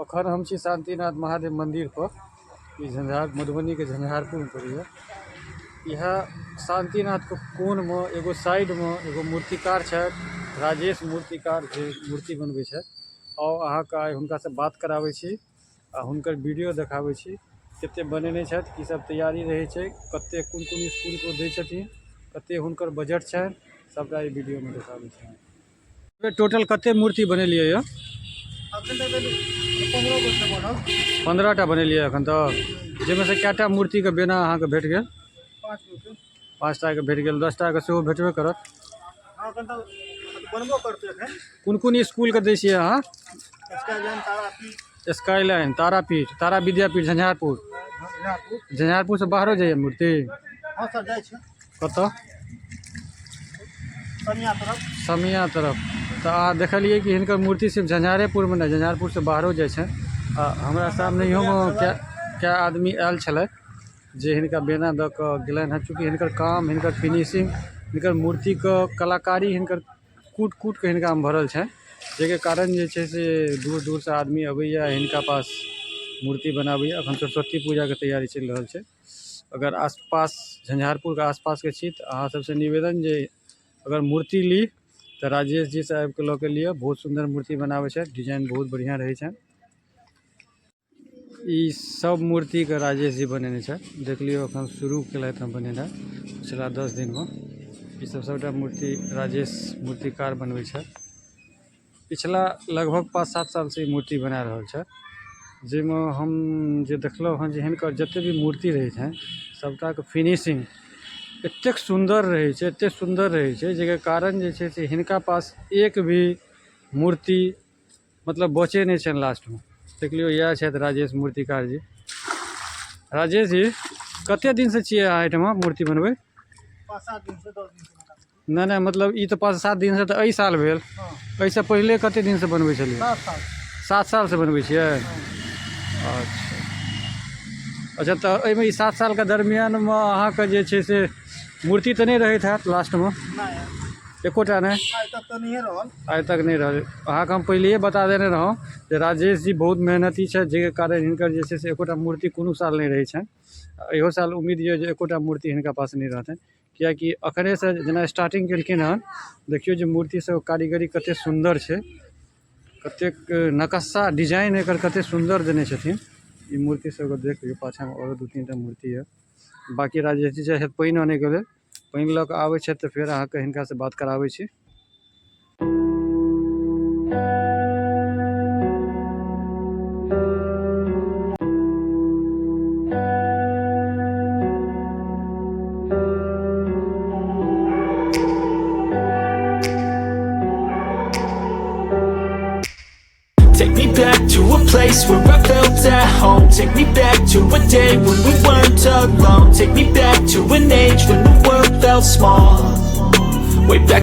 अखन हम छी शान्तिनाथ महादेव मंदिर पर। ई झंझार मधुबनी के झंझारपुर में पड़ैया। इएह शान्तिनाथ के कोन में एगो साइड में एगो मूर्तिकार छथि, राजेश मूर्तिकार, जे मूर्ति बनबै छथि। आउ अहाँके आइ हुनकासँ बात कराबै छी आ हुनकर वीडियो देखाबै छी, कते बनेने छथि, की सब तैयारी रहै छै, कते कोन कोन इसकुलके ओ दै छथिन, कते हुनकर बजट छनि, सबटा ई वीडियोमे देखाबै छी। टोटल कते मूर्ति बनेलियै यऽ? अखन तक 15 गो छै बनल। 15 टा बनेलियै एखन तक, जाहिमे से कएटा मूर्तिके बेना अहाँके भेट गेल? 5 गो के। 5 टाके भेट गेल, 10 टाके सेहो भेटबे करत। हँ, एखन तक बनबो करतै एखन। कोन कोन इसकुलके दै छियै अहाँ? Skyline, Tarapith. Skyline, Tarapith, Tara Vidyapeeth Jhanjharpur. Jhanjharpur. झंझारपुरसँ बाहरो जाइए मूर्ति? हँ सर, जाइ छै। कतऽ? समिया तरफ। समिया तरफ। तऽ अहाँ देखलियै कि हिनकर मूर्ति सिर्फ झंझारेपुरमे नहि, झंझारपुरसँ बाहरो जाइ छै। आ हमरा सामने इहोमे कए कए आदमी आयल छलथि जे हिनका बेना दऽ कऽ गेलनि हँ। चूँकि हिनकर काम, हिनकर फिनिशिंग, हिनकर मूर्तिके कलाकारी, हिनकर कूट कूटके हिनकामे भरल छनि, जाहिके कारण जे छै से दूर दूरसँ आदमी अबैए, हिनका पास मूर्ति बनाबैए। अखन सरस्वती पूजाके तैयारी चलि रहल छै। अगर आसपास झंझारपुरके आसपासके छी तऽ अहाँ सबसँ निवेदन जे अगर मूर्ति ली तऽ राजेश जीसँ आबिके लऽ के लिअ। बहुत सुन्दर मूर्ति बनाबै छथि, डिजाइन बहुत बढ़िआँ रहै छनि। ई सब मूर्तिके राजेश जी बनेने छथि। देख लियौ, एखन शुरू केलथि हँ बनेनाइ पिछला 10 दिनमे। ई सब सबटा मूर्ति राजेश मूर्तिकार बनबै छथि। पिछला लगभग 5-7 सालसँ ई मूर्ति बना रहल छथि, जाहिमे हम जे देखलहुँ हँ जे हिनकर जतेक भी मूर्ति रहै छनि, सबटाके फिनिशिंग एतेक सुन्दर रहै छै, एतेक सुन्दर रहै छै, जाहिके कारण जे छै से हिनका पास एक भी मूर्ति मतलब बचै नहि छनि लास्टमे। देख लियौ, इएह छथि राजेश मूर्तिकार जी। राजेश जी, कते दिनसँ छियै अहाँ एहिठमा मूर्ति बनबै? 5-7 दिनसँ, 10 दिनसँ। नहि नहि, मतलब ई तऽ 5-7 दिनसँ तऽ एहि साल भेल। एहिसँ पहिले कते दिनसँ बनबै छलियै? 7 साल। 7 सालसँ बनबै छियै? अच्छा अच्छा, तऽ एहिमे ई 7 सालके दरमियानमे अहाँके जे छै से मूर्ति तऽ नहि रहैत हैत लास्टमे? नहि। एकोटा नहि? आइ तक तऽ नहिए रहल। आइ तक नहि रहल। अहाँके हम पहिलेहे बता देने रहौँ जे राजेश जी बहुत मेहनती छथि, जाहिके कारण हिनकर जे छै से एकोटा मूर्ति कोनो साल नहि रहै छनि। इहो साल उम्मीद यऽ जे एकोटा मूर्ति हिनका पास नहि रहतनि, किएकि अखनेसँ जेना स्टार्टिंग केलखिन हन, देखियौ जे मूर्ति सब कारीगरी कते सुन्दर छै, कतेक नक्शा डिजाइन एकर कते सुन्दर देने छथिन। ई मूर्ति सबके देख लियौ। पाछाँमे आओरो दू तीन टा मूर्ति यऽ। बाँकी राजेश जी जाइ छथि पानि आनैके लेल। पानि लऽ कऽ आबै छथि तऽ फेर अहाँके हिनकासँ बात कराबै छी। Take me back to a place where I felt at home. Take me back to a day when we weren't alone. Take me back to an age when the world felt small. Way back.